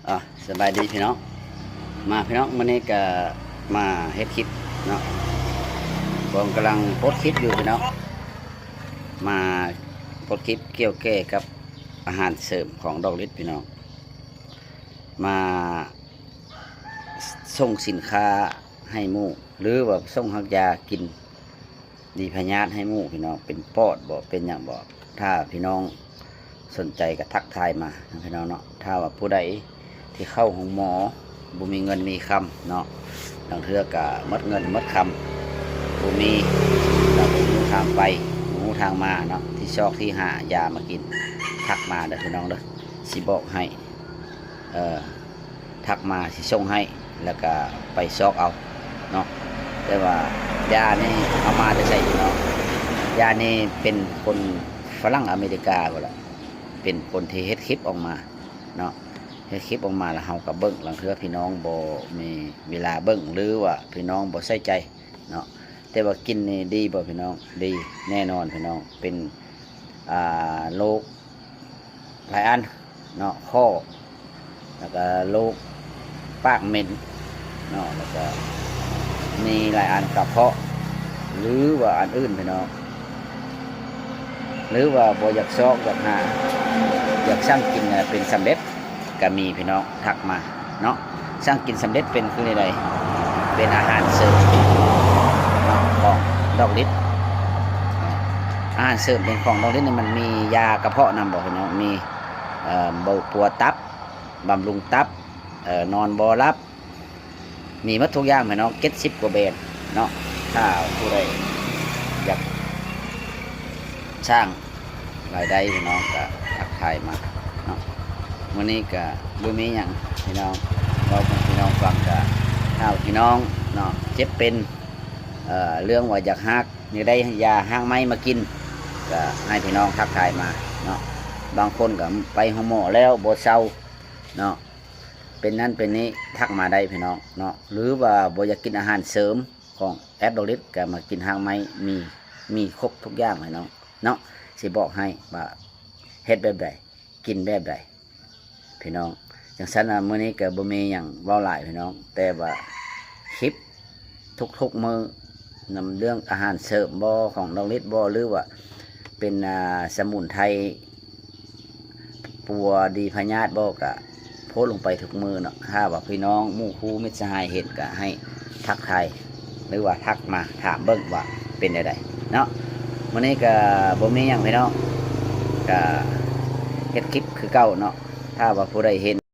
ອ່າ ສະບາຍດີພີ່ນ້ອງ ມາພີ່ນ້ອງ ມື້ນີ້ກະມາເຮັດຄລິບເນາະ ເບິ່ງກຳລັງປົດຄລິບຢູ່ພີ່ນ້ອງ ມາປົດຄລິບກ່ຽວແກ່ກັບອາຫານເສີມຂອງດອກລິດພີ່ນ້ອງ ມາສົ່ງສິນຄ້າໃຫ້ໝູ່ ຫຼືວ່າສົ່ງຮັກຢາກິນ ດີພະຍາດໃຫ້ໝູ່ພີ່ນ້ອງ ເປັນປອດບໍ ເປັນຫຍັງບໍ ຖ້າພີ່ນ້ອງສົນໃຈກະທັກທາຍມານະພີ່ນ້ອງເນາະ ຖ້າວ່າຜູ້ໃດທີ່ເຂົ້າໂຮງໝໍບໍ່ມີເງິນມີຄຳເນາະ ລາງເທື່ອກະໝົດເງິນໝົດຄຳ ບໍ່ມີ ລະບໍ່ຮູ້ທາງໄປ ບໍ່ຮູ້ທາງມາເນາະ ທີ່ຊອກທີ່ຫາຢາມາກິນ ທັກມາເດີພີ່ນ້ອງເດີ ຊິບອກໃຫ້ ເອີ ທັກມາຊິສົ່ງໃຫ້ ແລ້ວກະໄປຊອກເອົາເນາະ ແຕ່ວ່າຢານີ້ເອົາມາແຕ່ໃສພີ່ນ້ອງ ຢານີ້ເປັນຄົນຝຣັ່ງອາເມລິກາພຸ້ນລະ ເປັນຄົນທີ່ເຮັດຄລິບອອກມາເນາະ ເຮັດຄລິບອອກມາແລ້ວເຮົາກະເບິ່ງ ລາງເທື່ອພີ່ນ້ອງບໍ່ມີເວລາເບິ່ງ ຫຼືວ່າພີ່ນ້ອງບໍ່ໃສ່ໃຈເນາະ ແຕ່ວ່າກິນນີ້ດີບໍ່ພີ່ນ້ອງ ດີແນ່ນອນພີ່ນ້ອງ ເປັນ ອ່າ ໂລກ ຫຼາຍອັນເນາະ ຂໍ້ ແລ້ວກະໂລກປາກເໝັນເນາະ ແລ້ວກະມີຫຼາຍອັນ ກະເພາະ ຫຼືວ່າອັນອື່ນພີ່ນ້ອງ ຫຼືວ່າບໍ່ຢາກຊອກຢາກຫາ ຢາກສັ່ງກິນເປັນສຳເລັດກະມີພີ່ນ້ອງ ທັກມາເນາະ ສັ່ງກິນສຳເລັດເປັນຄືໃດ ເປັນອາຫານເສີມເນາະ ຂອງດອກລິດ ອາຫານເສີມເປັນຂອງດອກລິດນີ້ ມັນມີຢາກະເພາະນຳບໍ່ພີ່ນ້ອງ ມີ ເອີ ເບົາປົວຕັບ ບຳລຸງຕັບ ເອີ ນອນບໍ່ຫຼັບ ມີໝົດທຸກຢ່າງພີ່ນ້ອງ ເຈັດສິບກວ່າແບຣນເນາະ ຖ້າຜູ້ໃດຢາກສ້າງລາຍໄດ້ພີ່ນ້ອງກະທັກທາຍມາເນາະ ມື້ນີ້ກະບໍ່ມີຫຍັງພີ່ນ້ອງ ເວົ້າໃຫ້ພີ່ນ້ອງຟັງ ກະຖ້າພີ່ນ້ອງເນາະ ເຈັບເປັນ ເອີ ເລື່ອງວ່າຢາກຮາກ ຢາກໄດ້ຢາຮາກໄມ້ມາກິນ ກະໃຫ້ພີ່ນ້ອງທັກທາຍມາເນາະ ບາງຄົນກະໄປໂຮງໝໍແລ້ວບໍ່ເຊົາເນາະ ເປັນນັ້ນເປັນນີ້ ທັກມາໄດ້ພີ່ນ້ອງເນາະ ຫຼືວ່າບໍ່ຢາກກິນອາຫານເສີມຂອງແອັບດອກລິດ ກະມາກິນຮາກໄມ້ ມີ ມີຄົບທຸກຢ່າງພີ່ນ້ອງເນາະ ຊິບອກໃຫ້ວ່າເຮັດແບບໃດ ກິນແບບໃດ ພີ່ນ້ອງ ຈັ່ງຊັ້ນນະ ມື້ນີ້ກະບໍ່ມີຫຍັງເວົ້າຫຼາຍພີ່ນ້ອງ ແຕ່ວ່າຄລິບທຸກໆມື້ ນຳເລື່ອງອາຫານເສີມບໍ ຂອງດອກລິດບໍ ຫຼືວ່າເປັນ ອ່າ ສະໝຸນໄພປົວດີພະຍາດບໍ ກະໂພສລົງໄປທຸກມື້ເນາະ ຖ້າວ່າພີ່ນ້ອງໝູ່ຄູ່ມິດສະຫາຍເຫັນ ກະໃຫ້ທັກທາຍ ຫຼືວ່າທັກມາຖາມເບິ່ງວ່າເປັນແນວໃດເນາະ ມື້ນີ້ກະບໍ່ມີຫຍັງພີ່ນ້ອງ ກະເຮັດຄລິບຄືເກົ່າເນາະ ຖ້າວ່າຜູ້ໃດເຫັນ